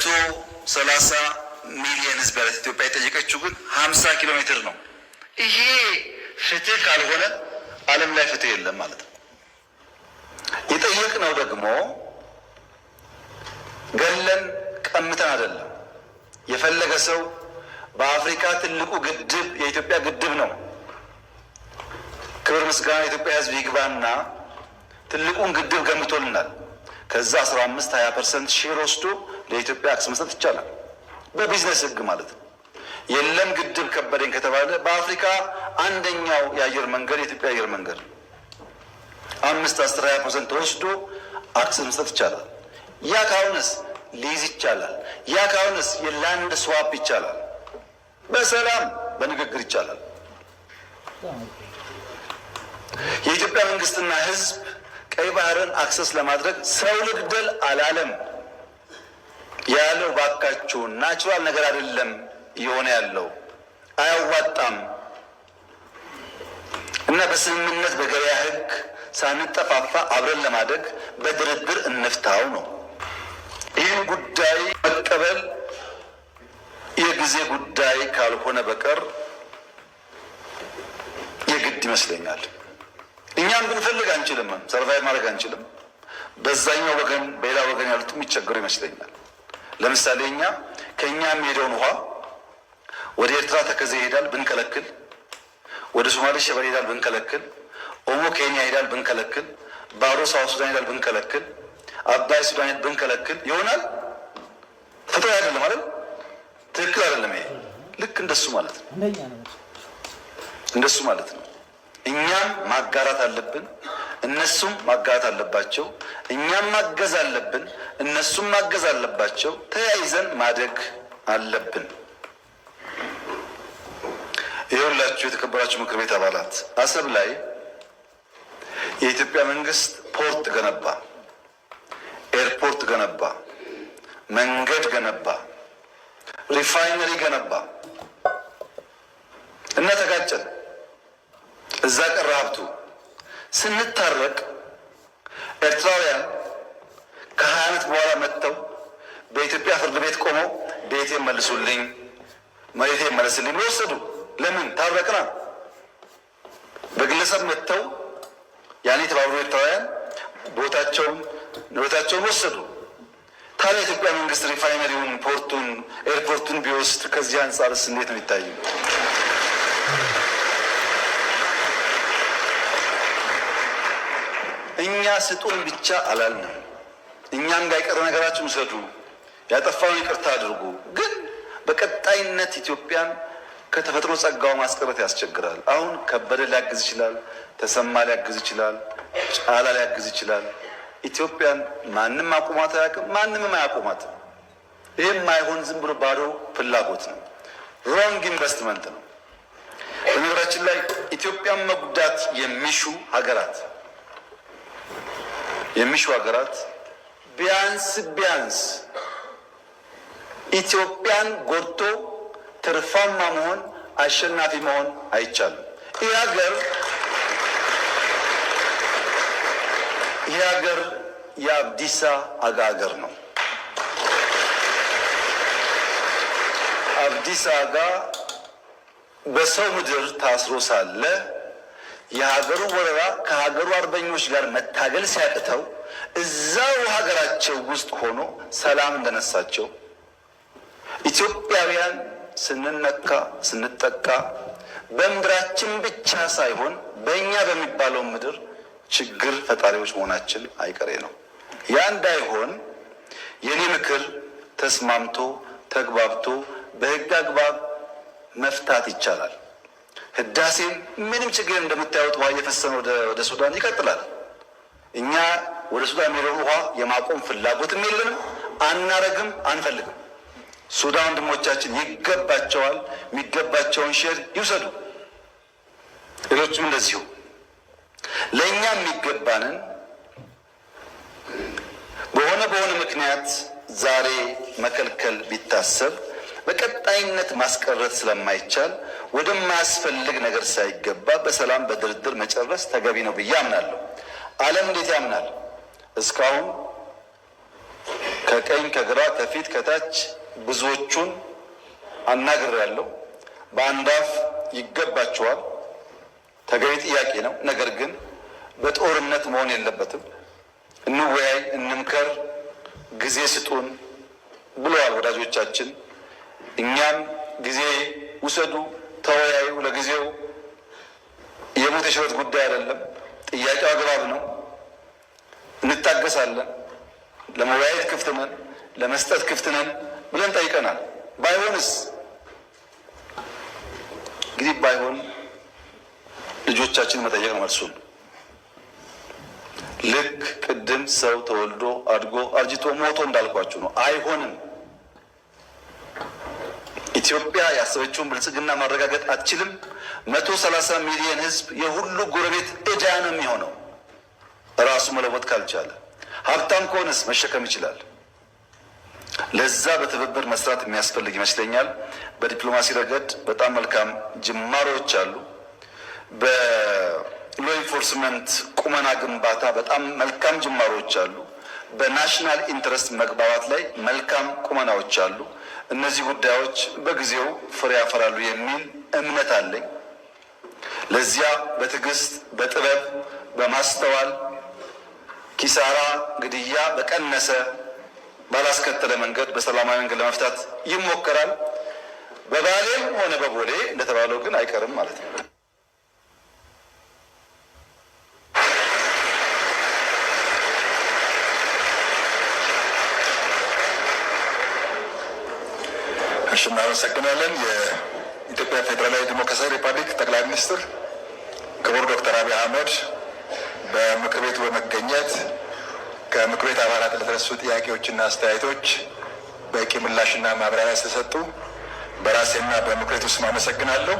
130 ሚሊየን ህዝብ ያላት ኢትዮጵያ የጠየቀችው ግን 50 ኪሎ ሜትር ነው። ይሄ ፍትህ ካልሆነ ዓለም ላይ ፍትህ የለም ማለት ነው። የጠየቅነው ደግሞ ገለን ቀምተን አይደለም። የፈለገ ሰው በአፍሪካ ትልቁ ግድብ የኢትዮጵያ ግድብ ነው። ክብር ምስጋና የኢትዮጵያ ሕዝብ ይግባና ትልቁን ግድብ ገንብቶልናል። ከዛ 15 20% share ወስዶ ለኢትዮጵያ access መስጠት ይቻላል፣ በቢዝነስ ህግ ማለት ነው። የለም ግድብ ከበደኝ ከተባለ በአፍሪካ አንደኛው የአየር መንገድ የኢትዮጵያ አየር መንገድ 5፣ 10፣ 20% ወስዶ access መስጠት ይቻላል። ያ ካልሆነስ ሊዝ ይቻላል። ያ ካልሆነስ የ land swap ይቻላል። በሰላም በንግግር ይቻላል። የኢትዮጵያ መንግስትና ህዝብ ቀይ ባህርን access ለማድረግ ሰው ልግደል አላለም። ያለው ባካችሁ natural ነገር አይደለም እየሆነ ያለው፣ አያዋጣም እና በስምምነት በገበያ ህግ ሳንጠፋፋ አብረን ለማደግ በድርድር እንፍታው ነው። ይህን ጉዳይ መቀበል የጊዜ ጉዳይ ካልሆነ በቀር የግድ ይመስለኛል። እኛም ብንፈልግ አንችልም፣ survive ማድረግ አንችልም። በዛኛው ወገን በሌላ ወገን ያሉት የሚቸገሩ ይመስለኛል። ለምሳሌ እኛ ከእኛ የሚሄደውን ውሃ ወደ ኤርትራ ተከዜ ይሄዳል ብንከለክል፣ ወደ ሶማሌ ሸበሌ ይሄዳል ብንከለክል፣ ኦሞ ኬንያ ይሄዳል ብንከለክል፣ ባሮ South Sudan ይሄዳል ብንከለክል፣ አባይ ሱዳን ይሄዳል ብንከለክል ይሆናል? ፍትህ አይደለም አይደል? ትክክል አይደለም። ይሄ ልክ እንደሱ ማለት ነው። እንደሱ ማለት ነው። እኛም ማጋራት አለብን፣ እነሱም ማጋራት አለባቸው። እኛም ማገዝ አለብን፣ እነሱም ማገዝ አለባቸው። ተያይዘን ማደግ አለብን። ይኸውላችሁ የተከበራችሁ ምክር ቤት አባላት፣ አሰብ ላይ የኢትዮጵያ መንግስት port ገነባ፣ airport ገነባ፣ መንገድ ገነባ፣ refinery ገነባ እና ተጋጨን። እዛ ቀረ ሀብቱ። ስንታረቅ ኤርትራውያን ከ20 ዓመት በኋላ መጥተው በኢትዮጵያ ፍርድ ቤት ቆመው ቤቴን መልሱልኝ፣ መሬቴን መልስልኝ ብሎ ወሰዱ። ለምን ታረቅና? በግለሰብ መጥተው ያኔ የተባበሩ ኤርትራውያን ቦታቸውን ንብረታቸውን ወሰዱ። ታዲያ የኢትዮጵያ መንግስት refinery ውን፣ port ኡን፣ airport ኡን ቢወስድ ከዚህ አንጻርስ እንዴት ነው የሚታየው? እኛ ስጡን ብቻ አላልንም። እኛም ጋር የቀረ ነገራችሁ ውሰዱ፣ ያጠፋውን ይቅርታ አድርጉ። ግን በቀጣይነት ኢትዮጵያን ከተፈጥሮ ጸጋው ማስቀረት ያስቸግራል። አሁን ከበደ ሊያግዝ ይችላል፣ ተሰማ ሊያግዝ ይችላል፣ ጫላ ሊያግዝ ይችላል። ኢትዮጵያን ማንም አቁማት አያውቅም፣ ማንምም አያቆማትም። ይህም ማይሆን ዝም ብሎ ባዶ ፍላጎት ነው። Wrong investment ነው። በነገራችን ላይ ኢትዮጵያን መጉዳት የሚሹ ሀገራት ቢያንስ ቢያንስ ኢትዮጵያን ጎድቶ ትርፋማ መሆን፣ አሸናፊ መሆን አይቻልም። ይህ ሀገር የአብዲሳ አጋ ሀገር ነው። አብዲሳ አጋ በሰው ምድር ታስሮ ሳለ የሀገሩ ወረራ ከሀገሩ አርበኞች ጋር መታገል ሲያቅተው እዛው ሀገራቸው ውስጥ ሆኖ ሰላም እንደነሳቸው ኢትዮጵያውያን ስንነካ ስንጠቃ በምድራችን ብቻ ሳይሆን በእኛ በሚባለው ምድር ችግር ፈጣሪዎች መሆናችን አይቀሬ ነው። ያ እንዳይሆን የኔ ምክር ተስማምቶ ተግባብቶ በሕግ አግባብ መፍታት ይቻላል። ህዳሴም ምንም ችግር እንደምታዩት ውሃ እየፈሰሰ ወደ ሱዳን ይቀጥላል። እኛ ወደ ሱዳን የሚሄደውን ውሃ የማቆም ፍላጎትም የለንም፣ አናረግም፣ አንፈልግም። ሱዳን ወንድሞቻችን ይገባቸዋል፣ የሚገባቸውን share ይውሰዱ። ሌሎችም እንደዚሁ ለእኛ የሚገባንን በሆነ በሆነ ምክንያት ዛሬ መከልከል ቢታሰብ በቀጣይነት ማስቀረት ስለማይቻል ወደማያስፈልግ ነገር ሳይገባ በሰላም በድርድር መጨረስ ተገቢ ነው ብዬ አምናለሁ። ዓለም እንዴት ያምናል? እስካሁን ከቀኝ ከግራ ከፊት ከታች ብዙዎቹን አናግሬያለሁ። በአንድ አፍ ይገባቸዋል፣ ተገቢ ጥያቄ ነው። ነገር ግን በጦርነት መሆን የለበትም። እንወያይ፣ እንምከር፣ ጊዜ ስጡን ብለዋል ወዳጆቻችን። እኛም ጊዜ ውሰዱ፣ ተወያዩ። ለጊዜው የሞት የሽረት ጉዳይ አይደለም። ጥያቄው አግባብ ነው። እንታገሳለን። ለመወያየት ክፍት ነን፣ ለመስጠት ክፍት ነን ብለን ጠይቀናል። ባይሆንስ እንግዲህ ባይሆን ልጆቻችን መጠየቅ ነው መልሱን። ልክ ቅድም ሰው ተወልዶ አድጎ አርጅቶ ሞቶ እንዳልኳችሁ ነው። አይሆንም። ኢትዮጵያ ያሰበችውን ብልጽግና ማረጋገጥ አትችልም። 130 ሚሊዮን ህዝብ የሁሉ ጎረቤት ዕዳ ነው የሚሆነው ራሱ መለወጥ ካልቻለ። ሀብታም ከሆነስ መሸከም ይችላል። ለዛ በትብብር መስራት የሚያስፈልግ ይመስለኛል። በዲፕሎማሲ ረገድ በጣም መልካም ጅማሮዎች አሉ። በ law enforcement ቁመና ግንባታ በጣም መልካም ጅማሮዎች አሉ። በ national interest መግባባት ላይ መልካም ቁመናዎች አሉ። እነዚህ ጉዳዮች በጊዜው ፍሬ ያፈራሉ የሚል እምነት አለኝ። ለዚያ በትዕግስት፣ በጥበብ፣ በማስተዋል ኪሳራ፣ ግድያ በቀነሰ ባላስከተለ መንገድ በሰላማዊ መንገድ ለመፍታት ይሞከራል። በባሌም ሆነ በቦሌ እንደተባለው ግን አይቀርም ማለት ነው። እሺ፣ እናመሰግናለን። የኢትዮጵያ ፌዴራላዊ ዲሞክራሲያዊ ሪፐብሊክ ጠቅላይ ሚኒስትር ክቡር ዶክተር አብይ አህመድ በምክር ቤቱ በመገኘት ከምክር ቤት አባላት ለተነሱ ጥያቄዎችና አስተያየቶች በቂ ምላሽና ማብራሪያ ስለሰጡ በራሴና በምክር ቤቱ ስም አመሰግናለሁ።